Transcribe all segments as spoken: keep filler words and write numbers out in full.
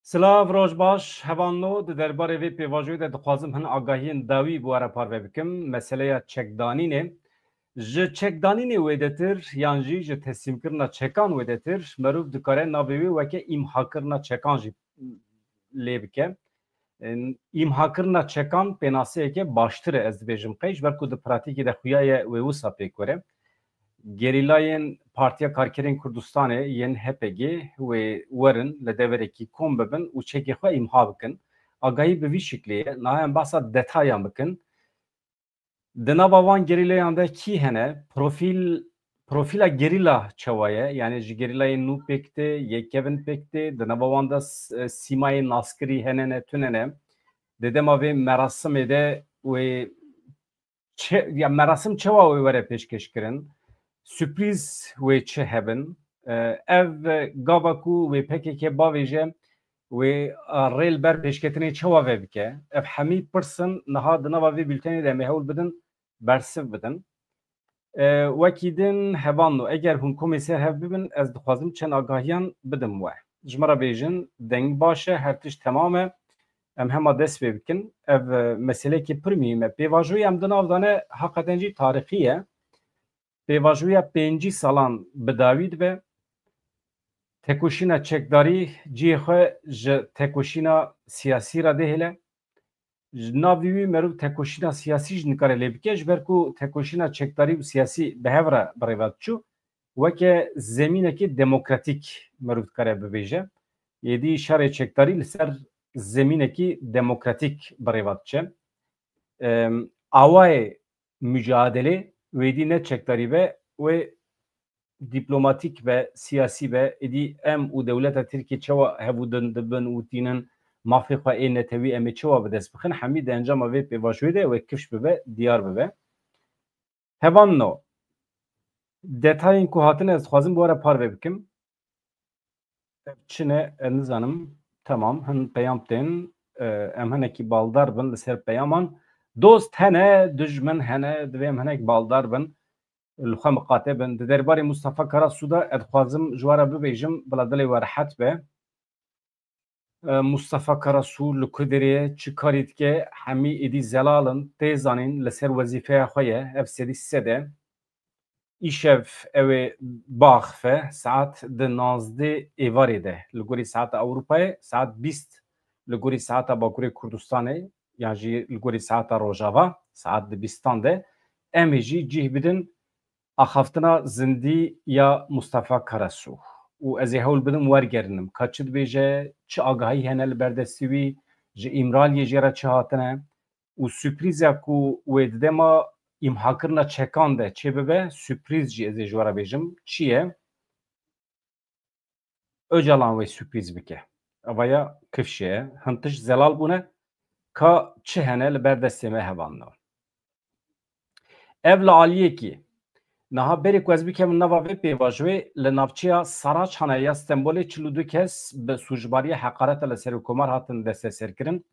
Silav, roj baş, hevalno, di derbarê vê pêvajoyê de dixwazim hin agahiyên dawî bi we re parve bikim. Meseleya çekdanînê. Ji çekdanînê wêdetir yan jî ji teslîmkirina çekan wêdetir, merov dikare navê wê weke îmhakirina çekan jî lê bike. Em, îmhakirina çekan pênaseyeke baştir e, ez dibêjim qey, ji ber ku di pratîkê de xuya ye wê wisa pêk were. Gerîlayên Partiya Karkerên Kurdistanê yên H P G wê werin li deverekî kom bibin û çekê xwe îmha bikin. Agahî bi vî şiklê ye. Niha em behsa detayan bikin. Di nava van gerîlayan de kî hene? Profîl, profîla gerîla çawa ye? Yani ji gerîlayên nû pêk tê, yê kevin pêk tê, di nava wan de s-, sîmayên naskirî hene ne, tune ne? Di dema vê merasimê de wê çi, ya merasim çawa wê were pêşkêş kirin? Sürprîz wê çi hebin? E, ev gava ku wê P K K bavêje, wê, e, rê li ber pêşketinê çawa vebike? Ev hemî pirsin niha di nava vê bültenê de em ê hewl bidin bersiv bidin. E, wekî din hevalno, eger hûn komê ser hev bibin, ez dixwazim çend agahiyan bidim we. Ji min re bêjin, deng baş e, her tişt temam e. Em hema dest pê bikin. Ev, e, meselekê pir muhîm e. Pêvajoyê em di nav de ne, heqeten jî tarîxî ye. Pêvajoya pêncî salan bi dawî dibe. Tekoşîna çekdarî cihê xwe ji tekoşîna siyasî re dihêle. Ji navê wî merov tekoşîna siyasî jî nikare lê bike, ji ber ku tekoşîna çekdarî û siyasî bi hev re bi rêve diçû, weke zemînekî demokratîk merov dikare bibêje. Êdî şerê çekdarî li ser zemînekî demokratîk bi rêve diçe. Em, awayê mucadelê wê dî ne çekdarî be, wê dîplomatîk be, siyasî be, êdî em û dewleta Tirkiyê çawa hev û din dibin û tînin, mafê xwe ê netewî em ê çawa bi dest bixin, hemî di encama vê pêvajoyê de wê kifş bibe, diyar bibe. Hevalno, detayên ku hatine ez dixwazim bi we re parve bikim. Ev çi ne, ez nizanim. Temam, hin peyam tên. E, em hinekî baldar bin li ser peyaman. Dost hene, dijmin hene, divê em hinek baldar bin. Li xwe miqate bin. Di derbarê Mustafa Karasu de ez dixwazim ji we re bibêjim, bila dilê we rehet be. E, Mustafa Karasu li ku derê ye, çi karî dike, hemî êdî zelal in, tê zanîn, li ser wezîfeya xwe ye, ev sedî sed e. Îşev ew ê biaxife, saet di nazdeh êvarê de, li gorî saeta Ewropayê, saet bîst li gorî saeta Bakurê Kurdistanê, yan jî li gorî saeta Rojava, saet di bîstan de, em ê jî cih bidin axaftina zindî ya Mustafa Karasu. Û ez ê hewl bidim wergerinim ka çi dibêje, çi agahî hene li ber destê wî, ji Îmraliyê jê re çi hatine. Û sürprîza ku wê di dema îmhakirina çekan de çêbibe, sürprîz jî ez ê ji we re bêjim, çi ye? Ocalan wê sürprîz bike. Ev ya kifşê ye. Hin tişt zelal bûne. Ka çi hene li ber destê me hevalno? Ev li aliyekî. Niha berê ku ez bikevim nava vê pêvajoyê, li navçeya Saraçhane ya Stenbolê çil û du kes bi sûcbariya heqareta li Serokkomar hatin desteserkirin.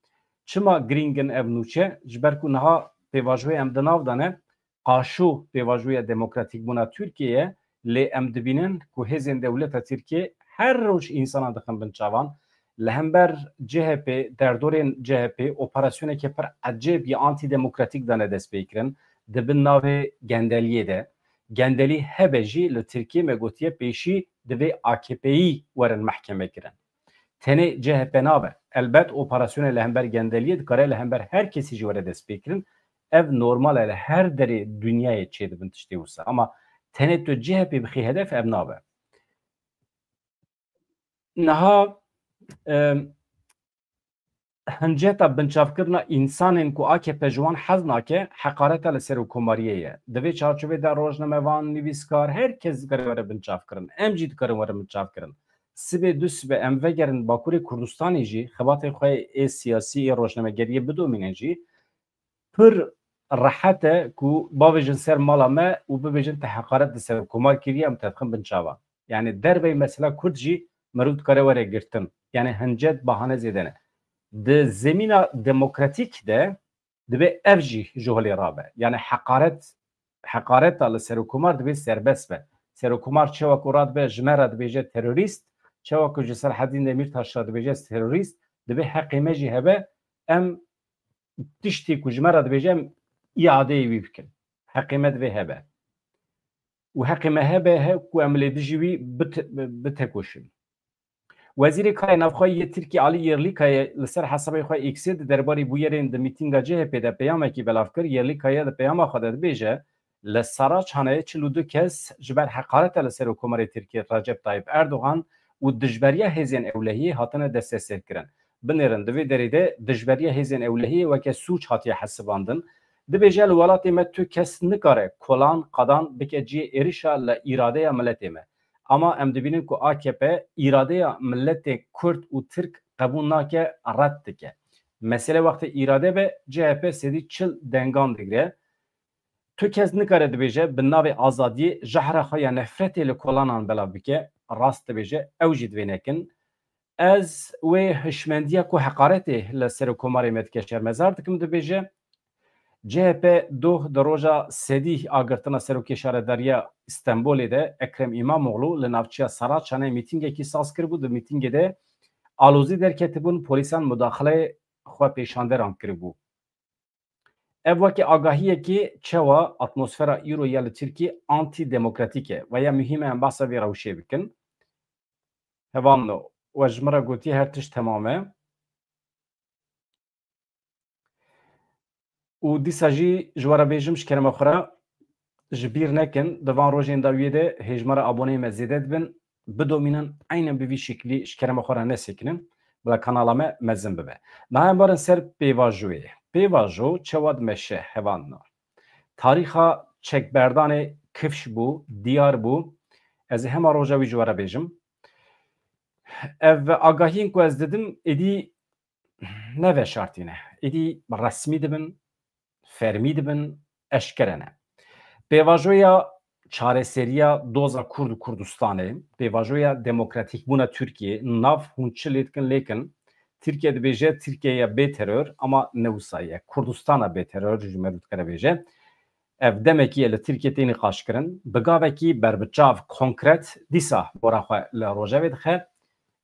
Çima girîng in ev nûçe? Ji ber ku niha pêvajoyê em di nav de ne, qaşo pêvajoya demokratîkbûna Tirkiyeyê ye, lê em dibînin ku hêzên dewleta Tirkiyê her roj însanan dixin bin çavan. Li hember C H P, derdorên C H P operasyoneke pir ecêb ya antîdemokratîk dane destpêkirin, di bin navê gendeliyê de. Gendelî hebe jî li Tirkiyê me gotiye pêşî divê A K P'yî werin mehkeme kirin. Tenê C H P nabe. Elbet operasyonê li hember gendeliyê dikare li hember her kesî jî were destpêkirin. Ev normal e, li her derê dinyayê çêdibin tiştê wisa. Ama tenê tu C H P bixî hedef, ev nabe. Niha, em, hinceta binçavkirina însanên ku A K P ji wan hez nake, heqareta li serokkomariyê ye. Di vê çarçovê de rojnamevan, nivîskar, her kes dikare were binçavkirin. Em jî dikarin werin binçavkirin. Sibê du sibe em vegerin Bakurê Kurdistanê jî, xebatê xwe ê siyasî, ê rojnamegeriyê bidomînin jî, pir rehet e ku bavêjin ser mala me û bibêjin te heqaret li serokkomar kiriye, em te dixin bin çavan. Yani derveyî mesela Kurd jî merû dikare were girtin. Yani hincet bahane zêde ne. Di zemîna demokratîk de divê ev jî ji holê rabe. Yani heqaret, heqareta li serokkomar divê serbest be. Serokkomar çawa ku radibe ji me re dibêje terorîst, Çawa ku ji Serhedîn Demîrtaş re dibêje terorîst, divê heqê me jî hebe, em tiştê ku ji me re dibêje, em îadeyê wî bikin. Heqê me divê hebe. Û heqê me hebe he ku em lê dijî wî bite-, bitekoşin. Wezîrê Karê Navxwe yê Tirkiyê Alî Yerlîkaya li ser hesabê xwe X-ê di derbarê bûyerên di mîtînga C H P de peyamekî belav kir. Yerlîkaya di peyama xwe de dibêje, li Saraçhaneyê çil û du kes ji ber heqareta li Serokkomarê Tirkiyê Recep Tayyip Erdogan û dijberiya hêzên ewlehiyê hatine desteserkirin. Binêrin, di vê derê de dijberiya hêzên ewlehiyê weke sûc hatiye hesibandin. Dibêje, li welatê me tu kes nikare kolan, qadan bike cihê êrişa li îradeya miletê me. Ama em dibînin ku A K P îradeya miletê Kurd û Tirk qebûl nake, red dike. Mesele wextê îrade be, C H P sedî çil dengan digire. Tu kes nikare dibêje bi navê azadiyê jehra xwe ya nefretê li kolanan belav bike, rast dibêje, ew jî divê nekin. Ez wê hişmendiya ku heqaretê li Serokkomarê me dike şermezar dikim, dibêje. C H P doh di roja sedî agirtina Serokê Şaredariya Stenbolê de Ekrem Îmamoğlu li navçeya Saraçhanê mîtîngekî saz kiribû. Di mîtîngê de alozî derketibûn, polîsan mudaxileyê xwe pêşanderan kiribû. Ev weke agahiyekê çawa atmosfera îro ya li Tirkiyê antîdemokratîk e. Ve ya muhîm e em behsa vê rewşê bikin. Hevalno, we ji min re gotiye her tişt temam e. Û dîsa jî ji we re bêjim, ji kerema xwe re ji bîr nekin, di van rojên dawiyê de hêjmara aboneyê me zêde dibin, bidomînin, eynen bi vî şeklî ji kerema xwe re nesekinin, bila kanala me mezin bibe. Niha em barin ser pêvajoyê. Pêvajo çawa dimeşe, hevalno? Tarîxa çekberdanê kifş bû, diyar bû. Ez ê hema roja wî ji we re bêjim. Ev agahiyên ku ez didim, êdî ne veşartî ne. Êdî resmî dibin, fermî dibin, eşkere ne. Pêvajoya çareseriya doza Kurd û Kurdistanê, pêvajoya demokratîkbûna Tirkiyê, nav hûn çi lê dikin lêkin, Tirkiye dibêje Tirkiyeya bê teror, ama ne wisa ye. Kurdistana bê teror ji me re dikare bêje. Ev demekî ye li Tirkiye tê nîqaşkirin. Bi gavekî berbiçav, konkret, dîsa bora xwe li rojevê dixe,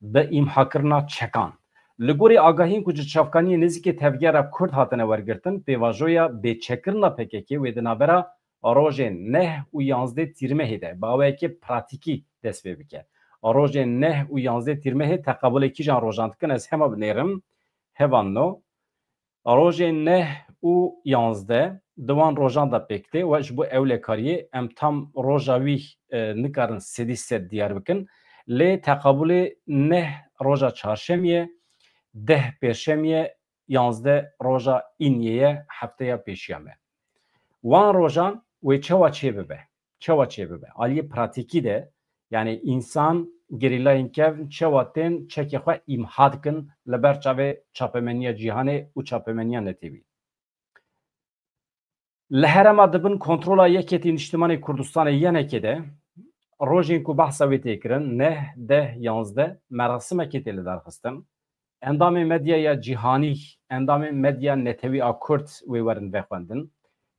bi îmhakirina çekan. Li gorî agahiyên ku ji çavkaniyên nêzîkê tevgera Kurd hatine wergirtin, pêvajoya bêçekkirina P K K wê di navbera rojên neh û yanzdeh Tîrmehê de bi awayekî pratîkî dest pê bike. Rojên neh û yanzdeh Tîrmehê teqabulê kîjan rojan dikin, ez hema binêrim, hevalno. Rojên neh û yanzdeh di wan rojan de pêk tê, we ji bo ewlekariyê em tam roja wî, e, nikarin sedî sed diyar bikin. Lê teqabulê neh roja çarşemê ye, deh pêşemê ye, yanzdeh roja îniyê ye, hefteya pêşiya me. Wan rojan wê çawa çêbibe? Çawa çêbibe? Aliyê pratîkî de, yanî însan, gerîlayên kevn çawa tên çekê xwe îmha dikin li ber çavê çapemeniya cîhanê û çapemeniya netewî? Li herêma di bin kontrola Yekêtî Niştimanê Kurdistanê, Y N K, de rojên ku behsa wê tê kirin, neh, deh, yanzdeh, merasimekê tê lidarxistin. Endamên medyaya cîhanî, endamên medya netewî a Kurd wê werin vexwendin.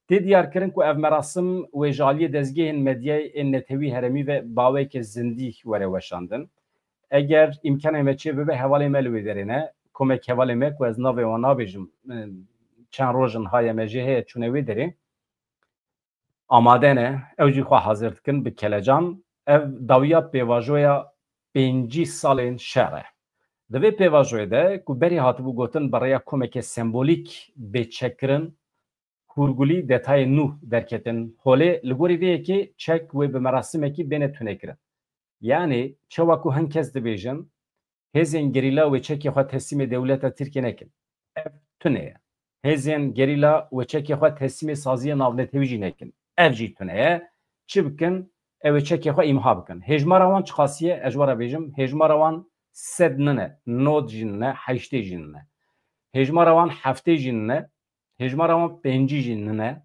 Tê diyarkirin ku ev merasim wê ji aliyê dezgehên medyayê ên netewî herêmî ve bi awayeke zindî were weşandin. Eger îmkanê me çê bibe, hevalê me li wê derê ne, komek hevalê me ku ez navê wan nabêjim, çend roj in haye me jê heye çûne wê derê. Amade ne, ew jî xwe hazir dikin bi kelecan. Ev dawiya pêvajoya pêncî salên şer e. Di vê pêvajoyê de ku berê hatibû gotin bi rêya komeke sembolîk bê çekkirin, hûrgulî, detayên nû derketin holê. Li gorî vê yekê çek wê bi merasimekî bêne tunekirin. Yanî çawa ku hin kes dibêjin, hêzên gerîla wê çekê xwe teslîmê dewleta Tirkiyê nekin. Ev tune ye. Hêzên gerîla wê çekê xwe teslîmê saziya navnetewî jî nekin. Ev jî tune ye. Çi bikin? Ew ê çekê xwe îmha bikin. Hêjmara wan çiqasî ye? Ez ji we re bêjim, hêjmara wan sed nine, nod jî nine, heştê jî nine. Hêjmara wan heftê jî nine, hêjmara wan pêncî jî nine,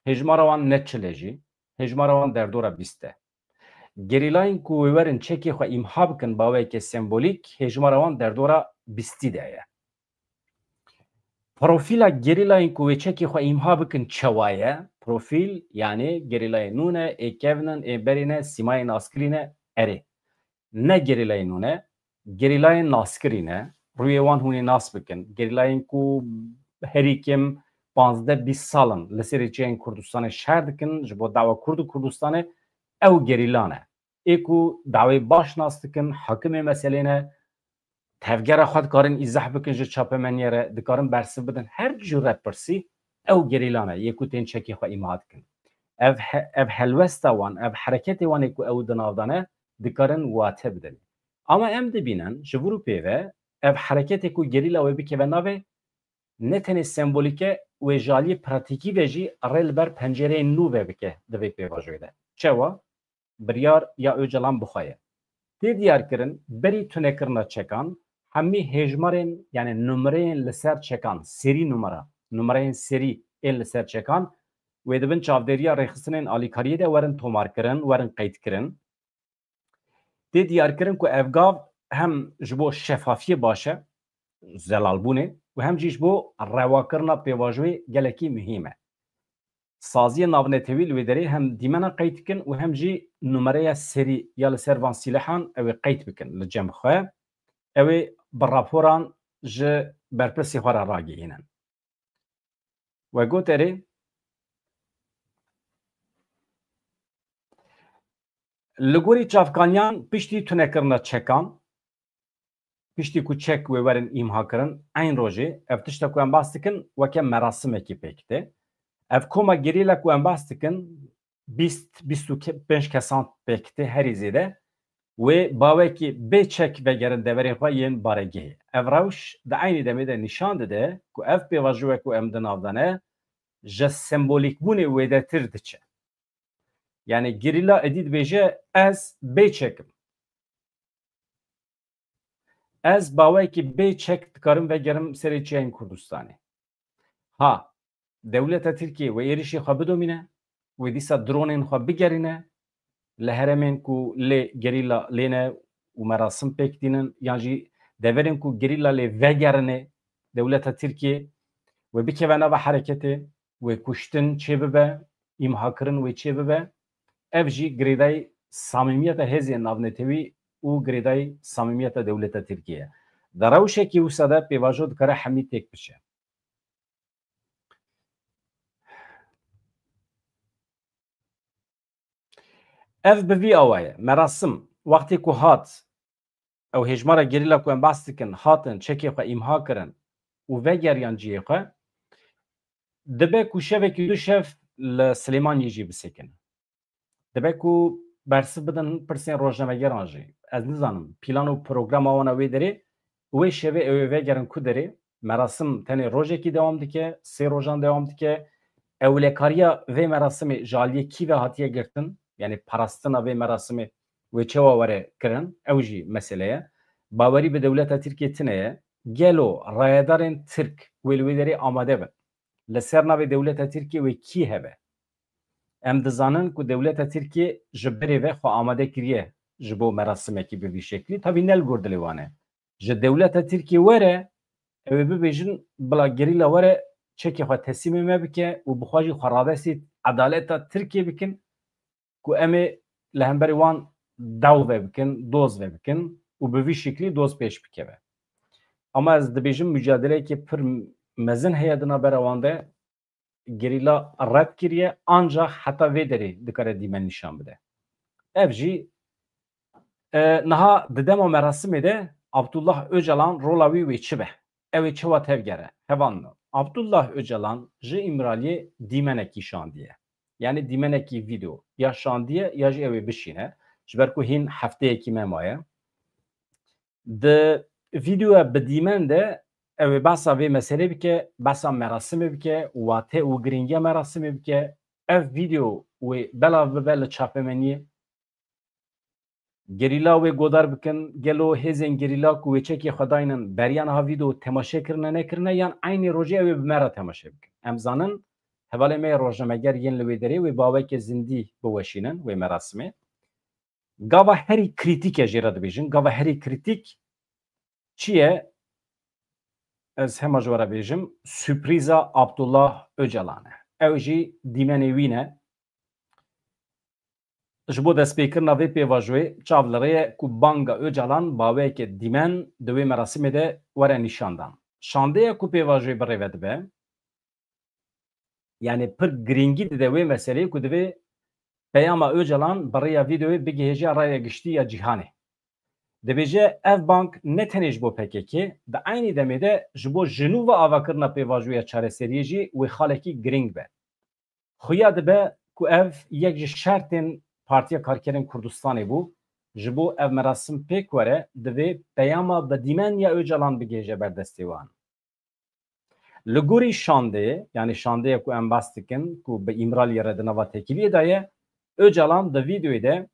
hêjmara wan ne çil e jî, hêjmara wan derdora bîst e. Gerîlayên ku wê werin çekê xwe îmha bikin bi awayeke sembolîk, hêjmara wan derdora bîstî de ye. Profîla gerîlayên ku wê çekê xwe îmha bikin çawa ye? Profîl, yanî gerîlayên nû ne, ê kevn in, ê berê ne, sîmayên askirî ne, erê. Ne gerîlayên nû ne, gerîlayên naskirî ne, rûyê wan hûn ê nas bikin. Gerîlayên ku herî kêm panzdeh bîst sal in li serê çiyayên Kurdistanê şer dikin, ji bo dawa Kurd û Kurdistanê, ew gerîla ne. Ê ku dawê baş nas dikin, hakimê meselê ne, tevgera xwe dikarin îzah bikin ji çapemeniyê re, dikarin bersiv bidin her cure pirsî, ew gerîla ne, yê ku tên çekê xwe îmha dikin. Ev he-, ev helwesta wan, ev hereketê wan ê ku ew di nav de ne, dikarin wate bidin. Ama em dibînin, ji vir û pê ve, ev hereketê ku gerîla wê bikeve navê, ne tenê sembolîk e, wê ji aliyê pratîkî ve jî rê li ber pencereyên nû ve bike di vê pêvajoyê de. Çawa? Biryar ya Ocalan bi xwe ye. Tê diyarkirin, berî tunekirina çekan, hemî hêjmarên, yani numereyên li ser çekan, serî numera, numereyên serî ên li ser çekan, wê di bin çavdêriya rêxistinên alîkariyê de werin tomarkirin, werin qeydkirin. Tê diyarkirin ku ev gav hem ji bo şefafiyê baş e, zelalbûnê, û hem jî ji bo rewakirina pêvajoyê gelekî muhîm e. Saziyê navnetewî li wê derê hem dîmena qeyd dikin û hem jî numereya serî ya li ser van sîlehan ew ê qeyd bikin li cem xwe. Ew ê bi raporan ji berpirsê xwe re ragihînin. We got erê, li gorî çavkaniyan piştî tunekirina çekan, piştî ku çek wê werin îmha kirin, eyn rojê ev tişta ku em bas dikin weke merasimekî pêk tê. Ev koma gerîla ku em bas dikin, bîst, bîst û pênc kesan pêk tê herî zêde, wê bawekî bê çek vegerin deverên xwe yên baregehê. Ev rewş di eynî demê de nîşan dide ku ev pêvajoya ku em di nav de ne, ji sembolîkbûnê wêdetir diçe. Yani gerîla êdî dibêje, ez bê çek im. Ez bawekî bê çek dikarim vegerim serê çiyayên Kurdistanê. Ha, dewleta Tirkiyê wê êrişê xwe bidomîne, wê dîsa dronên xwe bigerîne li herêmên ku lê gerîla lê ne û merasim pêk tînin, yan jî deverên ku gerîla lê vegerine dewleta Tirkiyê, wê bikeve nava hereketê, wê kuştin çêbibe, îmhakirin wê çêbibe. Ev jî girêdayî samîmiyeta hêzên navnetewî û girêdayî samîmiyeta dewleta Tirkiyê ye. Di rewşekî wisa de pêvajo dikare hemî têk biçe. Ev bi vî awa ye. Merasim wextê ku hat, ew hêjmara gerîla ku em behs dikin, hatin, çekê xwe îmha kirin û vegeriyan cihê xwe, dibe ku şevekî du şev li Silêmaniyê jî bisekinin. Dibe ku bersiv bidin pirsên rojnamegeran jî. Ez nizanim, plan û programa wan a wê derê, wê şevê ew ê vegerin ku derê, merasim tenê rojekî dewam dike, sê rojan dewam dike. Ewlekariya vê merasimê ji aliyê kî ve hatiye girtin? Yani parastina vê merasimê wê çawa were kirin? Ew jî mesele ye. Bawerî bi dewleta Tirkiyê tune ye. Gelo rayedarên Tirk wê li wê derê amade bin? Li ser navê dewleta Tirkiyê wê kî hebe? Em dizanin ku dewleta Tirkiyê ji berê ve xwe amade kiriye ji bo merasimekî bi vî şeklî. Tabî ne li gor dilê wan e. Ji dewleta Tirkiyê were, ew ê bibêjin, bila gerîla were çekê xwe teslîmê me bike û bi xwe jî xwe ravestî edaleta Tirkiyê bikin, ku em ê li hemberî wan daw vebikin, doz vebikin û bi vî şeklî doz pêş bikeve. Ama ez dibêjim, mucadeleyekê pir mezin heye di navbera wan de, gerîla red kiriye, ancak heta vê derê dikare dîmen nîşan bide. Ev jî, e, niha di dema merasimê de Abdullah Ocalan rola wî wê çi be? Ew ê çawa tevgere? Hevalno, Abdullah Ocalan ji Îmraliyê dîmenekî şandiye. Yani dîmenekî vîdeo ya şandiye ya jî ew ê bişîne. Ji ber ku hîn hefteyekî me maye. Di vîdeoya bi dîmen de ew ê behsa vê meselê bike, behsa merasimê bike, wate û girîngiya merasimê bike. Ev vîdeo wê belav bibe li çapemeniyê. Gerîla wê godar bikin, gelo hêzên gerîla ku wê çekê xwe daynin beriya niha vîdeo temaşe kirine nekirine, yan eynî rojê ew ê bi me re temaşe bikin? Em zanin hevalê me yê rojnameger yên li wê derê wê baweke zindî biweşînin wê merasimê. Gava herî krîtîk e jê re dibêjin. Gava herî krîtîk çi ye? Ez hema ji we re bêjim, sürprîza Abdullah Ocalan e. Ew jî dîmenê wî ne. Ji bo destpêkirina vê pêvajoyê çav li rê ye ku banga Ocalan bi awayeke dîmen di wê merasimê de were nîşandan. Şandeya ku pêvajoyê bi rê ve dibe, yanî pir girîngî dide wê meseleyê ku divê peyama Ocalan bi rêya vîdeoyê bigihêje raya giştî ya cîhanê. Dibêje ev bang ne tenê ji bo P K K, di eynî demê de ji bo ji nû ve avakirina pêvajoya çareseriyê jî wê xalekî girîng be. Xuya dibe ku ev yek ji şertên Partiya Karkerên Kurdistanê bû, ji bo ev merasim pêk were, divê peyama bi dîmen ya Ocalan bigihêje ber destê wan. Li gorî şandeyê, yanî şandeya ku em behs dikin, ku bi Îmraliyê re di nava têkiliyê de ye, Ocalan di vîdeoyê de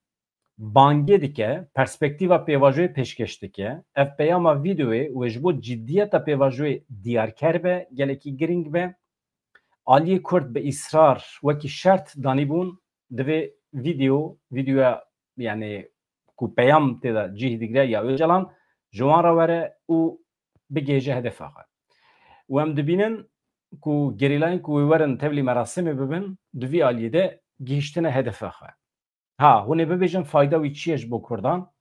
bangê dike, perspektîfa pêvajoyê pêşkêş dike. Ev peyama vîdeoyê wê ji bo ciddiyeta pêvajoyê diyarker be, gelekî girîng be. Aliyê Kurd bi îsrar wekî şert danîbûn, divê vîdeo, vîdeoya, yanî ku peyam tê de cih digre ya Ocalan, ji wan re were û bigihêje hedefa xwe. Û em dibînin ku gerîlayên ku wê werin tevlî merasimê bibin, di vî aliyê de gihîştine hedefa xwe. Ha, hûn ê bibêjin fayda wî çi ye ji bo Kurdan?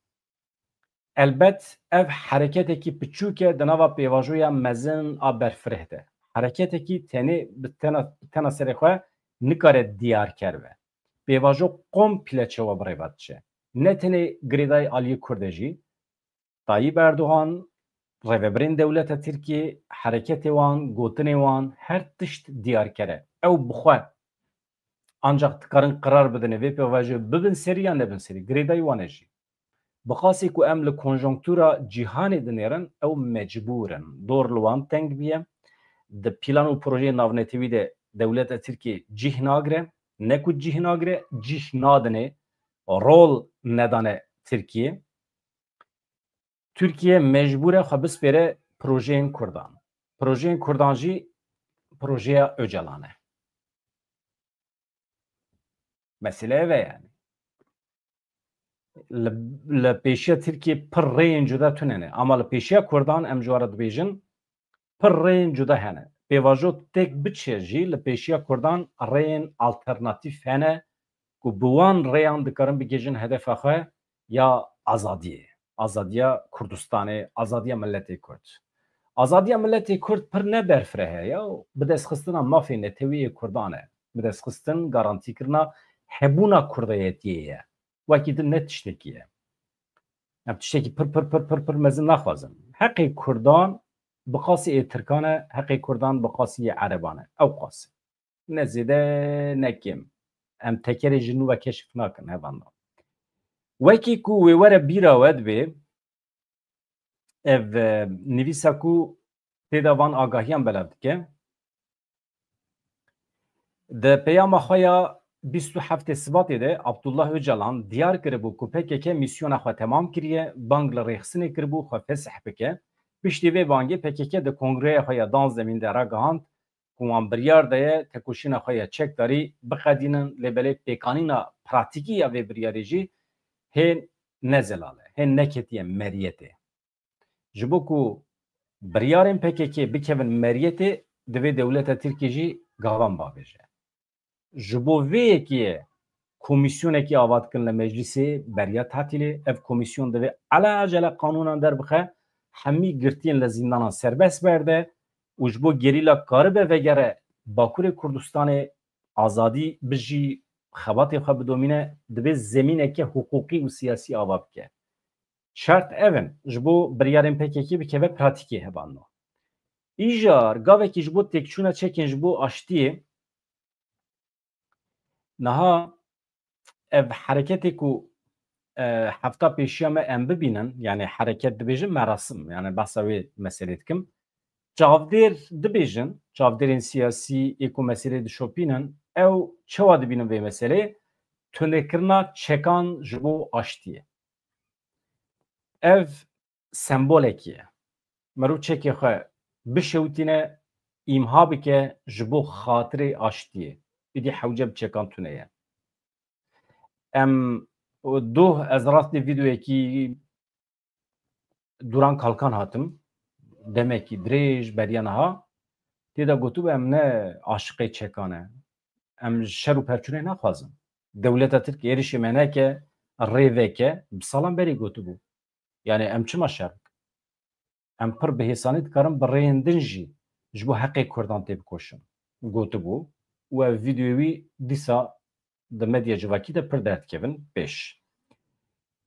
Elbet ev hereketekî piçûk e di nava pêvajoya mezin a berfireh de. Hereketekî tenê bi tena, tena serê xwe nikare diyarker be. Pêvajo komple çawa bi rê ve diçe. Ne tenê girêdayî aliyê Kurd e jî, Tayyip Erdogan, rêvebirên dewleta Tirkiyê, hereketê wan, gotinê wan, her tişt diyarker e. Ew bi xwe ancak dikarin qerar bidin, vê pêvajoyê bibin serî ya nebin serî, girêdayî wan e jî. Bi qasî ku em li konjonktura cîhanê dinêrin, ew mecbûr in. Dor li wan teng biye. Di plan û projeyên navnetewî de dewleta Tirkiyê cih nagire. Ne ku cih nagire, cih nadine. Rol nedane Tirkiyê. Tirkiye mecbûr e xwe bispêre projeyên Kurdan. Projeyên Kurdan jî projeya Ocalan e. Mesele ev e yani. Li, li pêşiya Tirkiye pir rêyên cuda tune ne. Ama li pêşiya Kurdan em ji we re dibêjin, pir rêyên cuda hene. Pêvajo têk biçe jî li pêşiya Kurdan rêyên alternatîf hene ku bi wan rêyan dikarin bigihêjin hedefa xwe ya azadiyê. Azadiya Kurdistanê, azadiya miletê Kurd. Azadiya miletê Kurd pir ne berfireh e ya, bidestxistina mafê netewî yê Kurdan e. Bidestxistin garantîkirina hebûna Kurdayetiyê ye. Wekî din ne tiştekî ye. Em tiştekî pir, pir, pir, pir, pir mezin naxwazin. Heqê Kurdan bi qasî ê Tirkan e, heqê Kurdan bi qasî yê Ereban e. Ew qas e. Ne zêde, ne kêm. Em tekerê ji nû ve keşif nakin, hevalno. Wekî ku wê were bîra we dibê, ev, e, nivîsa ku tê de van agahiyan belav dike, di peyama xwe ya bîst û heftê Sibatê de Abdullah Ocalan diyar kiribû ku P K K mîsyona xwe temam kiriye, bang li rêxistinê kiribû xwe fesih bike. Piştî vê bangê P K K di kongreya xwe ya danzdemîn de ragihand ku wan biryar daye tekoşîna xwe ya çekdarî biqedînin, lê belê pêkanîna pratîkî ya vê biryarê jî hê ne zelal e, hê neketiye meriyetê. Ji bo ku biryarên P K K bikevin meriyetê, divê dewleta Tirkiyê jî gavan bavêje. Ji bo vê yekê ye komîsyonekî ava dikin li meclîsê beriya tatîlê. Ev komîsyon divê eleacele qanûnan derbixe, hemî girtiyên li zîndanan serbest berde û ji bo gerîla karibe vegere Bakurê Kurdistanê azadî bijî, xebatê xwe bidomîne, divê zemîneke hiqûqî û siyasî ava bike. Şert ev in, ji bo biryarên P K K bikeve pratîkê hevalno. Îcar gavekî ji bo têkçûna çekên ji bo aştiyê, niha ev hereketê ku, e, hefta pêşiya me em bibînin, yani hereket dibêjin merasim, yani behsa wê meselê dikim. Çavdêr dibêjin, çavdêrên siyasî ê ku meselê dişopînin, ew çawa dibînin vê meseleyê? Tunekirina çekan ji bo aştiyê. Ev sembolekî ye. Mirov çekê xwe bişewitîne, îmha bike ji bo xatirê aştiyê. Êdî hewce bi çekan tune ye. Em, doh, ez rastî vîdeoyekî Duran Kalkan hatim, demekî dirêj beriya niha, tê de gotibû, em ne aşiqê çekan e. Em ji şer û perçûnê naxwazin. Dewleta Tirk êrişê me neke, rê veke, bi salan berê gotibû. Yani em çima şer bikin? Em pir bi hêsanî dikarin bi rêyên din jî ji bo heqê Kurdan têbikoşin. Gotibû û ev vîdeoyê wî dîsa di medya civakî de pir derdikevin pêş.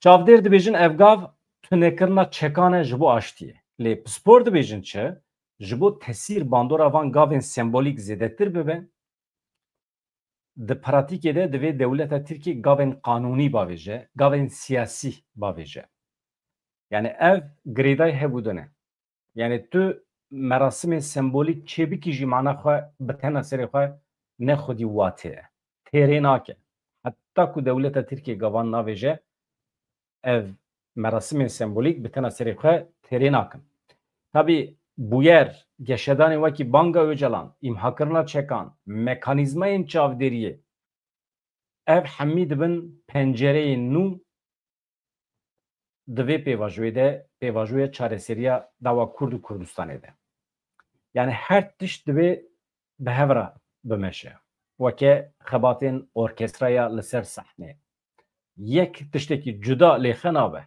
Çavdêr dibêjin ev gav tunekirina çekan e ji bo aştiyê. Lê pispor dibêjin çi? Ji bo tesîr bandora van gavên sembolîk zêdetir bibe, di pratîkê de divê dewleta Tirkî gavên qanûnî bavêje, gavên siyasî bavêje. Yani ev girêdayî hev û du ne. Yani tu merasimên sembolîk çêbikî jî mana xwe bi tena serê xwe ne xwedî wate ye. Têrê nake. Heta ku dewleta Tirkiyê gavan navêje, ev merasimên sembolîk bi tena serê xwe têrê nakin. Tabî bûyer, geşedanên wekî banga Ocalan, îmhakirina çekan, mekanîzmayên çavdêriyê, ev hemî dibin pencereyên nû di vê pêvajoyê de, pêvajoya çareseriya dawa Kurd û Kurdistanê de. Yani her tişt divê bi hev re bimeşe. Weke xebatên orkestraya li ser sehnê. Yek tiştekî cuda lêxe nabe.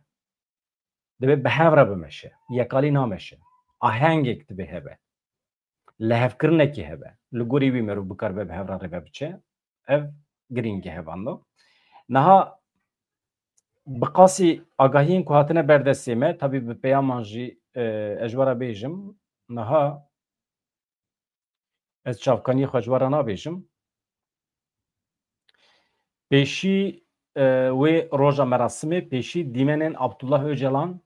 Divê bi hev re bimeşe. Yekalî nameşe. Ahengek divê hebe. Lihevkirinekê hebe. Li gorî wî merû bikaribe bi hev re rêve biçe. Ev girîng e hevando. Niha bi qasî agahiyên ku hatine ber destê me, tabî bi peyaman jî, e, ez ji we re bêjim. Niha ez çavkaniyê xwe ji we re nabêjim. Pêşî, e, wê roja merasimê, pêşî dîmenên Abdullah Ocalan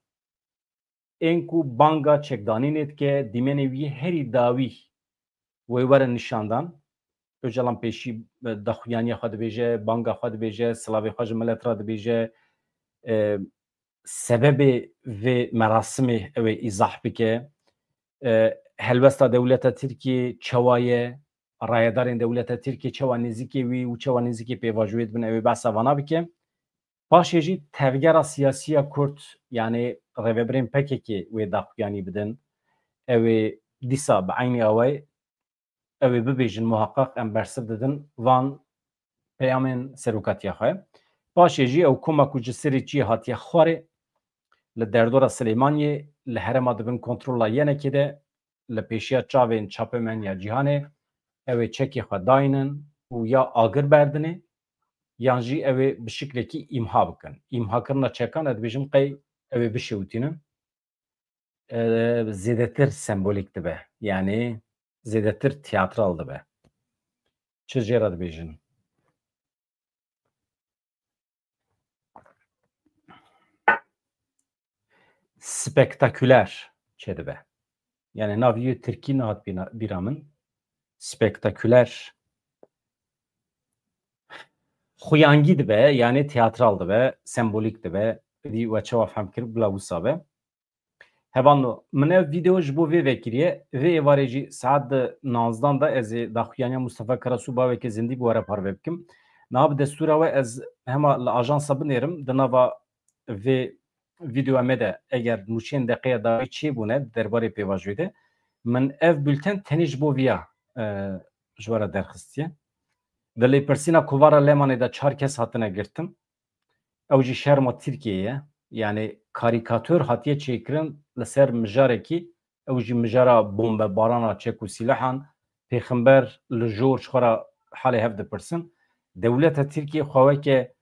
ên ku banga çekdanînê dike, dîmenê wî herî dawî wê werin nîşandan. Ocalan pêşî, e, daxuyaniya xwe dibêje, banga xwe dibêje, silavê xwe ji milet re dibêje, e, sebebê vê merasimê ew ê îzah bike. E, helwesta dewleta Tirkiyê çawa ye, rayedarên dewleta Tirkiyê çawa nêzîkê wî û çawa nêzîkê pêvajoyê dibin, ew ê behsa vana bike. Paşê jî tevgera siyasî ya Kurd, yanî rêvebirên P K K wê daxuyanî bidin. Ew ê dîsa bi eynî awayî ew ê bibêjin, muhaqqaq em bersiv didin van peyamên serokatiya xwe. Paşê jî ew koma ku ji Sirêçiyê hatiye xwarê, li derdora Silêmaniyê, li herêma di bin kontrola yenekê de, li pêşiya çavên çapemeniya cîhanê, ew ê çekê xwe daynin û ya agir berdinê, yan jî ew ê bi şiklekî îmha bikin. Îmhakirina çekan, ez dibêjim qey ew ê bişewitînin. E, zêdetir sembolîk dibe. Yanî zêdetir tiyatral dibe. Çi jê re dibêjin? Spektaküler çêdibe. Yani navê tirkî nehat bîna-, bîra min. Spektaküler xuyangî dibe, yani tiyatral dibe, sembolîk dibe. Dî we çawa fehm kir, bila wisa be. Hevano, min ev vîdeo ji bo vê vekiriye. Vê êvarê jî saet di nozdan de ez ê daxuyaniya Mustafa Karasu baveke zindî bi we re parve bikim. Niha bi destûra we ez hema li ajansa binêrim, di nava vê vîdeoya me de eger nûçeyên deqeya dawî çêbûne di derbarê pêvajoyê de, min ev bulten tenê ji bo viya, e, ji we re derxistiye. Di lêpirsîna Kovara Lemanê de çar kes hatine girtin. Ew jî şerma Tirkiyeyê ye. Yani karîkator hatiye çêkirin li ser mijarekî, ew jî mijara bombebarana çek û sîlehan, pêxember li jor ji xwe re halê hev dipirsin. Dewleta Tirkiyê xwe weke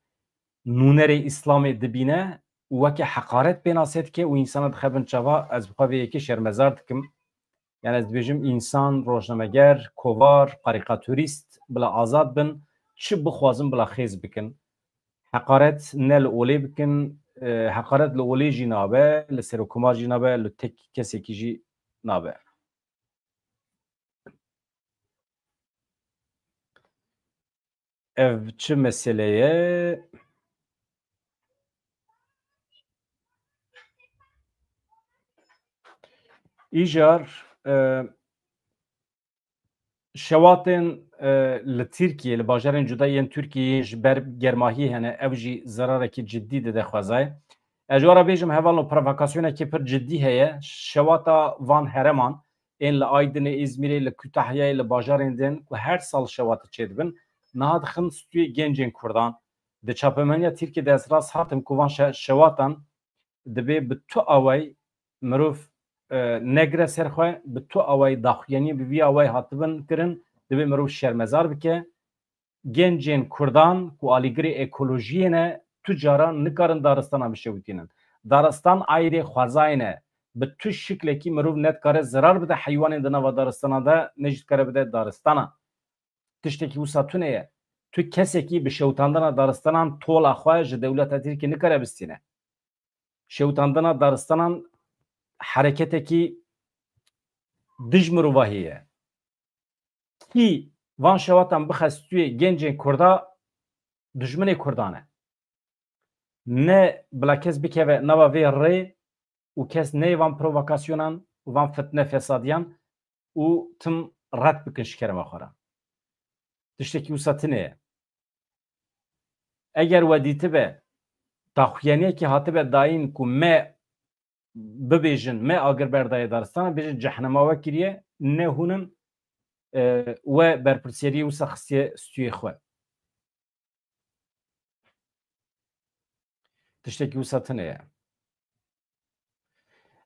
nûnerê Îslamê dibîne û weke heqaret pênase dike û însana dixe bin çava, ez bi xwe vê yekê şermezar dikim. Yani ez dibêjim, însan, rojnameger, kovar, karîkaturîst bila azad bin, çi bixwazin bila xêz bikin. Heqaret ne li olê bikin, e, heqaret li olê jî nabe, li serokkomar jî nabe, li tek kesekî jî nabe. Ev çi mesele ye? Îcar, e, şewatên, e, li Tirkiyê, li bajarên cuda yên Tirkiyê yên ji ber germahiyê hene, ew jî zerarekî cidî dide xwezayê. Ez ji we re bêjim, hevalno, provokasyonekî pir cidî heye. Şewata van hereman, ên li Aydinê, Îzmîrê, li Kütahyayê, li bajarên din ku her sal şewat çêdibin, niha dixin stûyê gencên Kurdan, Di çapemeniya Tirkiyê de ez rast hatim ku van şe-, şewatan dibê bi tu awayî mirov, e, negire ser xwe, bi tu awayî daxuyaniyê bi vî awayî hatibin kirin, dibê mirov şermezar bike. Gencên Kurdan ku alîgirê ekolojiyê ne, tu caran nikarin daristana bişewitînin. Daristan ayrê xwezayê ne. Bi tu şiklekî mirov ne dikare zirar bide heywanên di nava daristana de, ne jî dikare bide daristana. Tiştekî wisa tune ye. Tu kesekî bi şewitandina daristanan tola xwe ji dewleta Tirkiyê nikare bistîne. Şewitandina daristanan hereketekî dij mirovahî ye. Kî van şewatan bixe stûyê gencên Kurda, dijminê Kurdan e. Ne bila kes bikeve nava vê rê û kes neyê van provokasyonan û van fitne fesadiyan û tim red bikin ji kerema xwe re. Tiştekî wisa tune ye. Eger we dîtibe, daxuyaniyekî hatibe dayîn ku me bibêjin, me agir berdaye daristana, bêjin cehnema we kiriye, ne hûn in, e, we berpirsiyariyê wisa xistiye stûyê xwe. Tiştekî wisa tune ye.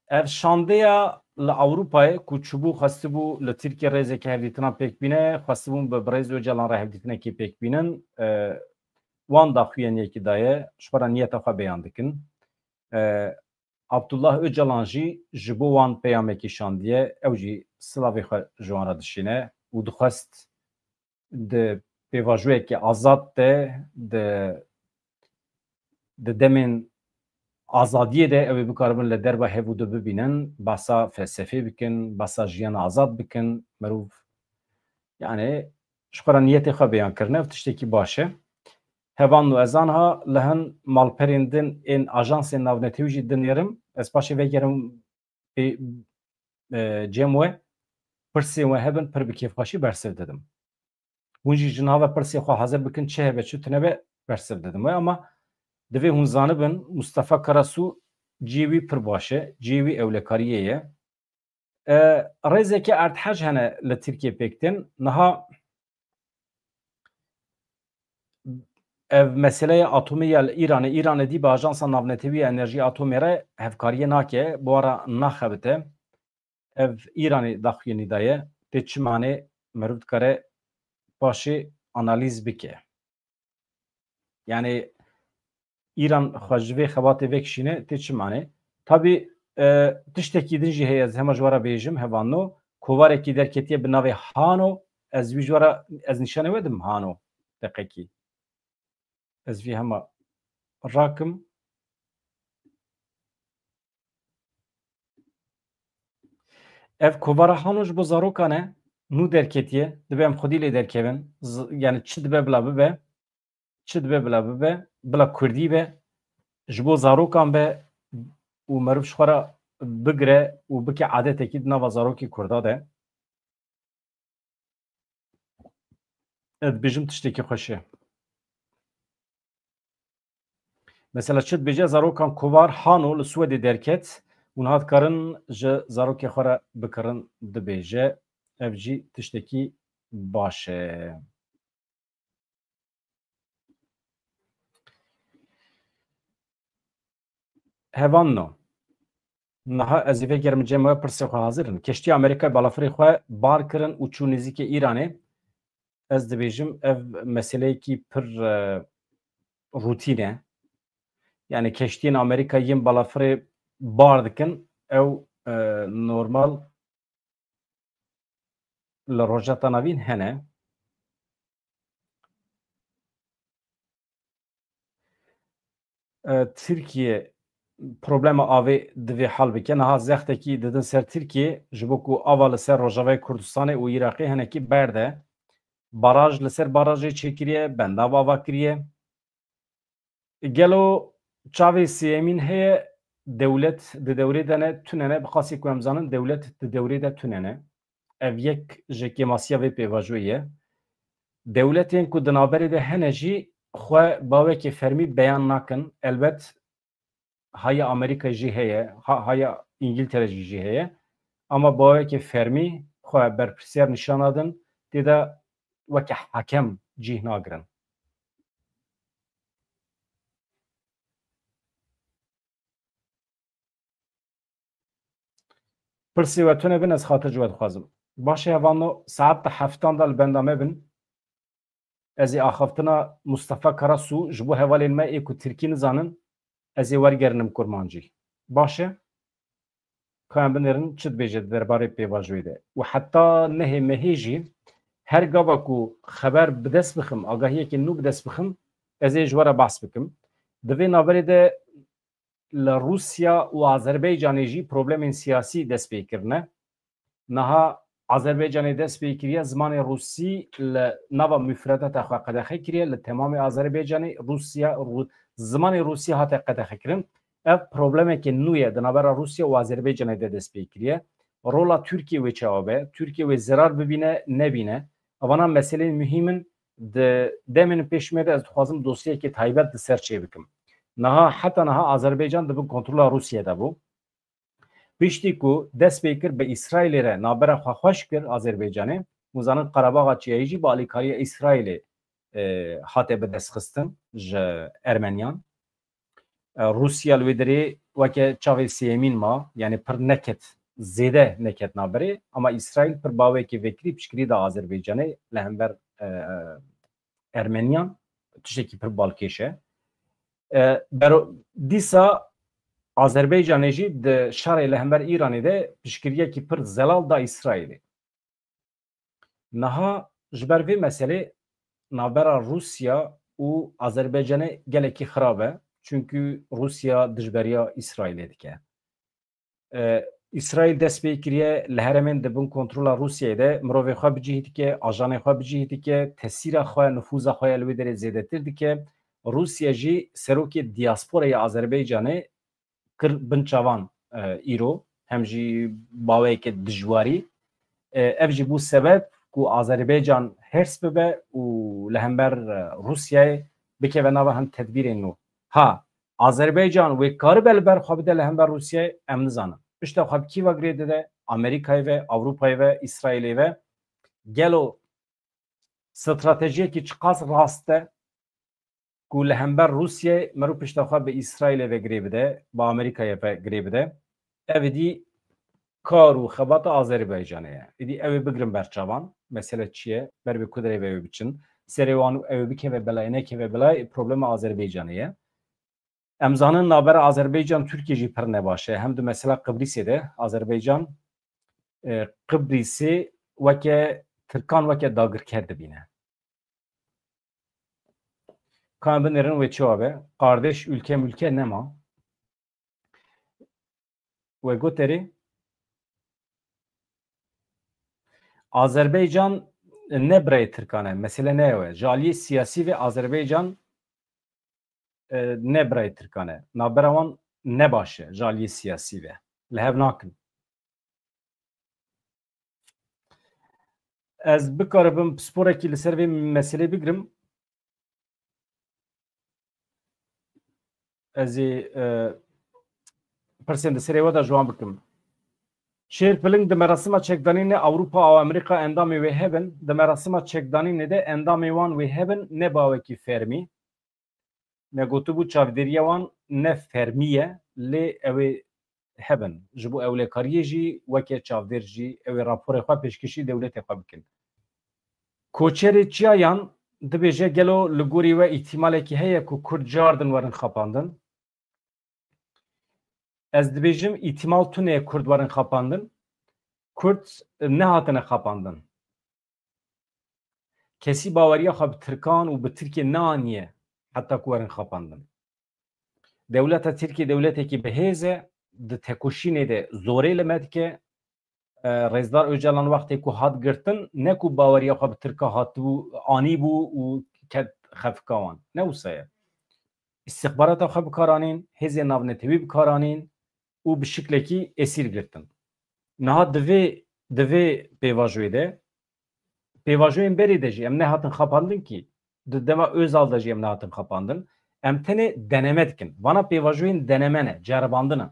Ev şandeya li Ewropayê ku çûbû, xwestibû li Tirkiye rêzeke hevdîtina pêk bîne, xwestibûn bi birêz Ocalan re hevdîtinekê pêk bînin, e, wan daxuyaniyekî daye, ji xwe re niyeta xwe beyan dikin. E, Abdullah Ocalan jî ji bo wan peyamekî şandiye, ew jî silavê xwe ji wan re dişîne û dixwest di pêvajoyeke azad de, di, di demên azadiyê de ew ê bikaribin li derba hev û du bibînin, behsa felsefê bikin, behsa jiyana azad bikin, mirov, yani, ji xwe re niyetê xwe beyan kirine, ev tiştekî baş e. Hevalno, ez anha li hin malperên din ên ajansên navnetewî jî dinêrim, ez paşê vegerim pê, e, cem we, pirsên we hebin, pir bi kêfxweşî bersiv didim. Hûn jî ji nava pirsê xwe hazir bikin, çi hebe çi tune be bersiv didim we. Ama divê hûn zanibin, Mustafa Karasu cihê wî pir baş e, cihê wî ewlekariyê ye. E, rêzeke erdhej hene li Tirkiye pêk tên. Niha ev meseleya atomê ya li Îranê, Îranê dî bi Ajansa Navnetewî ya Enerjî Atomê re hevkariyê nake, bi wan re naxebite. Ev Îranê daxuyanî daye, tê çi manê meriv dikare paşê analîz bike. Yani Îran xwe ji vê xebatê vekişîne tê çi manê? Tabî, e, tiştekî din jî heye, ez hema ji we re bêjim, hevalno, kovarekî derketiye bi navê Hano, ez wî ji we re, ez nîşanê we dim Hano, deqekî. Ez vî hema rakim. Ev kovara Hano ji bo zarokan e, nû derketiye, dibe em xwedî lê derkevin. Z-, yani çi dibe bila bibe, çi dibe bila bibe, bila kurdî be, ji bo zarokan be û meriv ji xwe re bigire û bike adetekî di nava zarokê kurda de. Ez dibêjim tiştekî xweş e. Mesela çi dibêje, zarokan kovar Hano li Swedê derket û niha dikarin ji zarokê xwe re bikirin, dibêje. Ev jî tiştekî baş e. Hevalno. Niha ez ê vegerim cem we, pirsê xwe hazir in. Keştiya Amerîkayê balafirê xwe bar kirin û çû nêzîkê Îranê. Ez dibêjim ev meseleyekî pir, e, rûtîn e. Yani keştiyên Amerîka yên balafirê bar dikin, ew, e, normal li Rojhilata Navîn hene. E, Tirkiye problema avê divê hal bike. Niha zextekî didin ser Tirkiye, ji bo ku ava li ser Rojavayê Kurdistanê û Iraqê hinekî berde. Baraj li ser barajê çêkiriye, bendav ava kiriye. Gelo çavê sêyemîn heye, dewlet di dewrê de ne, tune ne, bi qasî ku em zanin, dewlet di dewrê de tune ne. Ev yek ji kêmasiya vê pêvajoyê ye. Dewletên ku di navberê de hene jî xwe bawekê fermî beyan nakin. Elbet haya Amerîkayê jî heye, ha-, haya Îngiltere jî jî heye. Ama bawekê fermî xwe berpirsiyar nîşan nadin, tê de weke hakem cih nagirin. Pirsê we tune bin, ez xatir ji we dixwazim. Baş e, hevano saet di heftan de li benda me bin. Ez ê axaftina Mustafa Karasu ji bo hevalên me ê ku tirkî nizanin, ez ê wergerinim kurmancî. Baş e? Ka em binêrin çi dibêje di derbarê pêvajoyê de. Û heta nehê mehê jî her gava ku xeber bi dest bixim, agahiyekê nû bi dest bixim, ez ê ji we re behs bikim. Di vê navberê de li Rûsya û Azerbaycanê jî problemên siyasî dest pê kirine. Niha Azerbaycanê dest pê kiriye, zimanê rûsî li nava mufredata xwe qedexe kiriye, li temamê Azerbaycanê Rûsya, Rû-, zimanê rûsî hate qedexekirin. Ev problemeke nû ye di navbera Rûsya û Azerbaycanê de dest pê kiriye. Rola Tirkiyê wê çawa be? Tirkiye wê zerar bibîne, nebîne? Evana meseleyên muhîm in. Di demên pêş me de ez dixwazim dosyayekê taybet di ser çê bikim. Niha, heta niha Azerbaycan di bin kontrola Rûsiyê de bû. Piştî ku dest pê kir bi Îsraîlê re navbera xwe xweş kir Azerbaycanê, hûn zanin Qerebaxa Çiyayî jî bi alîkariya Îsraîlê, e, hate bidestxistin ji Ermeniyan. E, Rûsya li wê derê weke çavê sêyemîn ma, yanî pir neket, zêde neket navberê, ama Îsraîl pir bawekê vekirî piştgirî da Azerbaycanê li hember, e, e, Ermeniyan, tiştekî pir balkêş e. E, bero-, dîsa Azerbaycanê jî di şerê li hember Îranê de piştgiriyekî pir zelal da Îsraîlê. Niha ji ber vê meselê navbera Rûsya û Azerbaycanê gelekî xirab e. Çunkî Rûsya dijberiya Îsraîlê dike. E, Îsraîl dest pê kiriye li herêmên di bin kontrola Rûsyayê de mirovê xwe bicihî dike, ajanê xwe bicihî dike, tesîra xwe, nifûza xwe ya li wê derê zêdetir dike. Rûsya jî serokê diasporayê Azerbaycanê kir bin çavan, e, îro, hem jî baweyeke dijwarî. E, ev jî bû sebeb ku Azerbaycan hêrs bibe û li hember, e, Rûsyayê bikeve nava hin tedbîrên nû. Ha, Azerbaycan wê karibe li ber xwe bide li hember Rûsyayê, em nizanin. Pişta xwe bi kî ve girê dide? Amerîkayê ve, Ewropayê ve, Îsraîlê ve. Gelo stratejiyekî çiqas rast e ku li hember Rûsyayê meriv pişta xwe bi Îsraîlê ve girê bide, bi Amerîkayê ve girê bide? Ev êdî kar û xebata Azerbaycanê ye. Êdî ew ê bigrin ber çavan. Mesele çi ye? Ber bi ku derê ve ew ê biçin? Serê wan ew ê bikeve belayê, nekeve belayê, problema Azerbaycanê ye. Em zanin navbera Azerbaycan Tirkiye jî pir nebaş e. Hem di mesela Qibrîsê de Azerbaycan, e, Qibrîsê weke Tirkan weke dagirker dibîne. Ka em binêrin wê çawa be? Kardeş ülke mülke nema. We got erê? Azerbaycan ne birayê Tirkan e. Mesele ne ye we. Ji aliyê siyasî ve Azerbaycan, e, ne birayê Tirkan e. Navbera wan ne baş e ji aliyê siyasî ve. Li hev nakin. Ez bikaribim pisporekî li ser vê meselê bigirim. Ez ê, e, pirsên di serê we de ji wan bikim. Şêr Piling, di merasima çekdanînê Ewropa û Amerîka endamê wê hebin. Di merasima çekdanînê de endamê wan wê hebin, ne bawekî fermî. Me gotibû çavdêriya wan ne fermî ye, lê ew ê hebin. Ji bo ewlekariyê jî weke çavdêr jî ew ê raporê xwe pêşkêşî dewletê xwe bikin. Koçerê Çiyayan dibêje, gelo li gorî we îhtimalekî heye ku Kurd cardin werin xapandin? Ez dibêjim, îhtimal tune ye Kurd werin xapandin. Kurd nehatine xapandin. Kesî baweriya xwe bi Tirkan û bi Tirkiyê neaniye heta ku werin xapandin. Dewleta Tirkiyê dewletekî bi hêz e, di tekoşînê de zorê li me dike. E, Rêzdar Ocalan wextê ku hat girtin, ne ku baweriya xwe bi Tirka hatibû, anîbû û ket xefika wan. Ne wisa ye. Îstixbarata xwe bi kar anîn, hêzên navnetewî bi kar anîn û bi şiklekî esîr girtin. Niha di vê, di vê pêvajoyê de, pêvajoyên berê de jî em nehatin xapandin kî, di dema Özal de jî em nehatin xapandin. Em tenê deneme dikin. Vana pêvajoyên deneme ne, ceribandin e.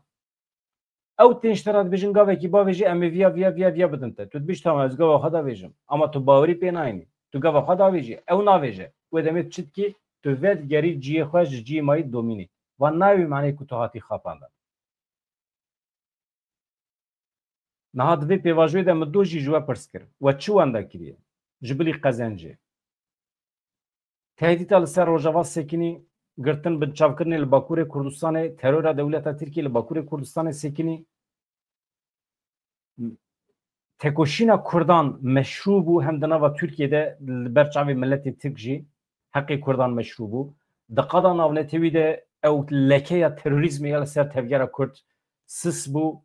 Ew tên ji te re dibêjin gavekî bavêjî, em ê viya, viya, viya, viya bidin te. Tu dibêjî, tamam, ez gava xwe davêjim. Ama tu bawerî pê nayînî. Tu gava xwe davêjî, ew navêje. Wê demê tu çi dikî? Tu vedigerî cihê xwe, ji cihê mayî domînî. Van nayê wî maneyê ku tu hatî xapandin. Niha di vê pêvajoyê de min doh jî ji we pirs kir, we çi wenda kiriye ji bilî qezencê? Tehdîta li ser Rojava sekinî, girtin binçavkirinê li Bakurê Kurdistanê, terora dewleta Tirkiyê li Bakurê Kurdistanê sekinî. Tekoşîna Kurdan meşrû bû, hem di nava Tirkiyê de li ber çavê miletê Tirk jî heqê Kurdan meşrû bû. Di qada navnetewî de ew lekeya terorîzmê ya li ser tevgera Kurd sis bû.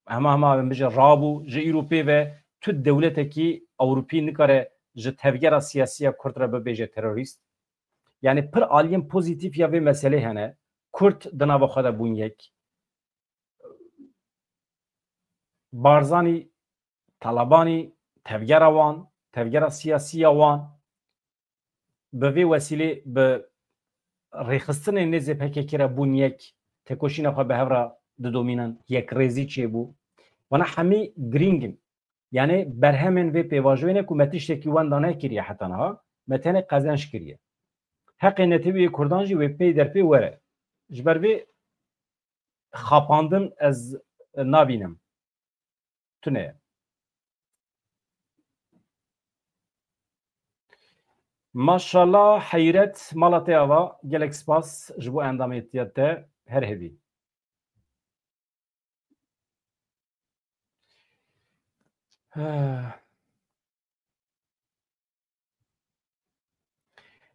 Hema hema em bijî rabû, ji îro pê ve tu dewletekî Ewropî nikare ji tevgera siyasî ya Kurd re bibêje terorîst. Yani pir aliyên pozîtîf ya vê meselê hene. Kurd di nava xwe de bûn yek. Barzanî, Talabanî, tevgera wan, tevgera siyasî ya wan, bi vê wesîlê bi rêxistinên nêzê P K K re bûn yek, tekoşîna xwe bi hev re didomînin, yekrêzî çêbû. Wana hemî girîng in. Yani berhemên vê pêvajoyê ne ku me tiştekî wenda nekiriye heta niha, me tenê qezenc kiriye. Heqê netewî yê Kurdan jî wê pey derpê were. Ji ber vê xapandin ez nabînim. Tune ye. Maşallah, heyret, mala te ava, gelek spas ji bo endamêtiya te, her hevî.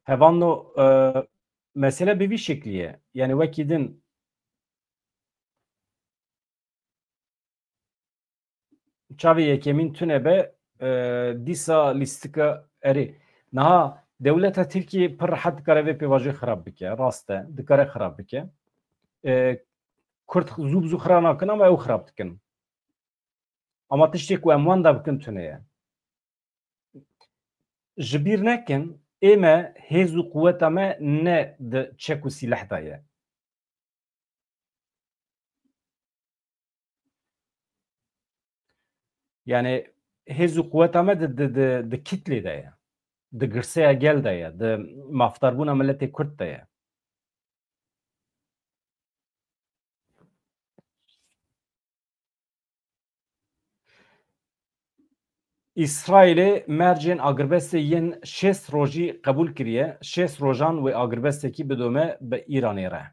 Hevanno, e, mesele bi vî şeklî ye. Yani wekî din çavê yekemîn tune be, e, dîsa lîstika erê. Niha dewleta Tirkiyê pir rehet dikare vê pêvajoyê xirab bike. Rast e, dikare xirab bike. E, Kurd zû bi zû xira nakin ama ew xirab dikin. Ama tiştê ku em wenda bikin tune ye. Ji bîr nekin, ê me, hêz û quweta me ne di çek û sîleh de ye. Yani hêz û quweta me di, di, di, di kitlê de ye. Di girseya gel de ye. Di mafdarbûna miletê Kurd de ye. Îsraîlê mercên agirbestê yên şêst rojî qebûl kiriye, şêst rojan wê agirbestekî bidome bi Îranê re.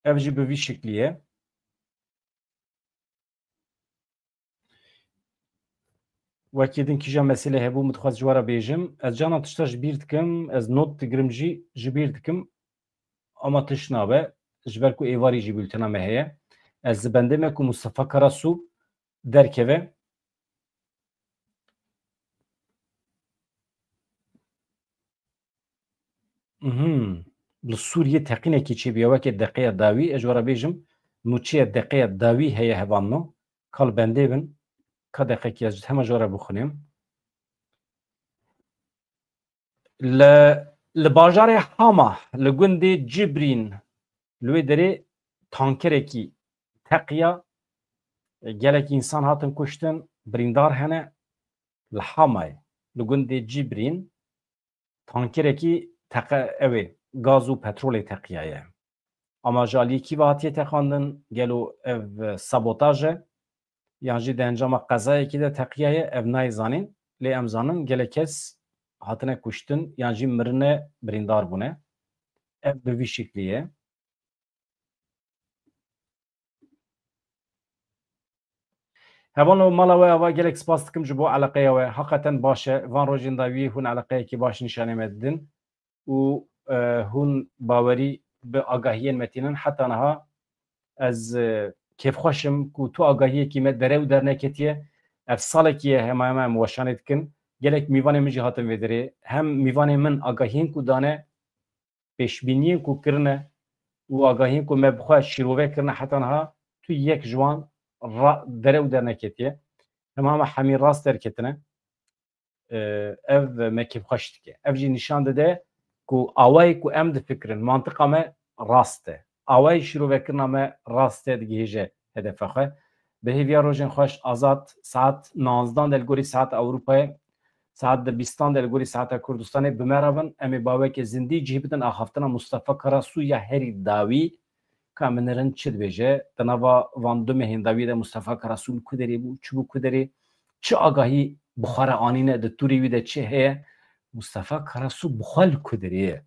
Ev jî bi vî şeklî ye. Wekî din kîja meselê hebû, min dixwest ji we re bêjim. Ez cana tişta ji bîr dikim, ez not digirim jî, ji bîr dikim. Ama tişt nabe, ji ber ku êvarî jî bûltena me heye. Ez li bendê me ku Mustafa Karasu derkeve. Mhm. Li Sûriyê teqînekî çêbûye weke deqeya dawî. Ez ji we re bêjim, nûçeya deqeya dawî heye hevanno. Ka li bendê bin, ka deqekî ez hema ji we re bixwînim. Li, li bajarê Hama, li gundê Cibrîn, li wê derê tankerekî teqiya, gelek însan hatin kuştin, birîndar hene. Li Hamayê, li gundê Cibrîn, tankerekî teqe, ew ê, gaz û petrolê teqiyaye. Ama ji aliyê kî ve hatiye teqandin, gelo ev, e, sabotaj e, yan jî di encama qezayekî de teqiyaye, ev nayê zanîn. Lê em zanin gelek kes hatine kuştin, yan jî mirine, birîndar bûne. Ev bi vî şeklî ye. Hevalno, mala we ava, gelek spas dikim ji bo eleqeya we. Heqeten baş e. Van rojên dawiyê hûn eleqeyekî baş nîşanê me didin û, e, hûn bawerî bi agahiyên me tînin. Heta niha ez, e, kêfxweş im ku tu agahiyekî me derew derneketiye. Ev salekî ye hema hema em weşanê dikin. Gelek mîvanê min jî hatin vê derê. Hem mîvanê min agahiyên ku dane, pêşbîniyên ku kirine û agahiyên ku me bi xwe şîrove kirine heta niha tu yek ji wan ra-, derew derneketiye. Hema hema hemî rast derketine. Ee, ev me kêfxweş dike. Ev jî nîşan dide ku awayê ku em difikirin, mantiqa me rast e. Awayê şîrovekirina me rast e, digihêje hedefa xwe. Bi hêviya rojên xweş, Azad, saet nozdan de li gorî saeta Ewropayê, Saet di bîstan de li gorî saeta Kurdistanê bi me re bin. Em ê baweke zindî cih bidin axaftina Mustafa Karasu ya herî dawî. Ka min rind çi dibêje? Di nava van du mehên dawî de Mustafa Karasu li ku derê bû, çi bû ku derê, çi agahî bi xwe re anîne, di tûrê wî de çi heye? Mustafa Karasu bi xwe li ku derê ye?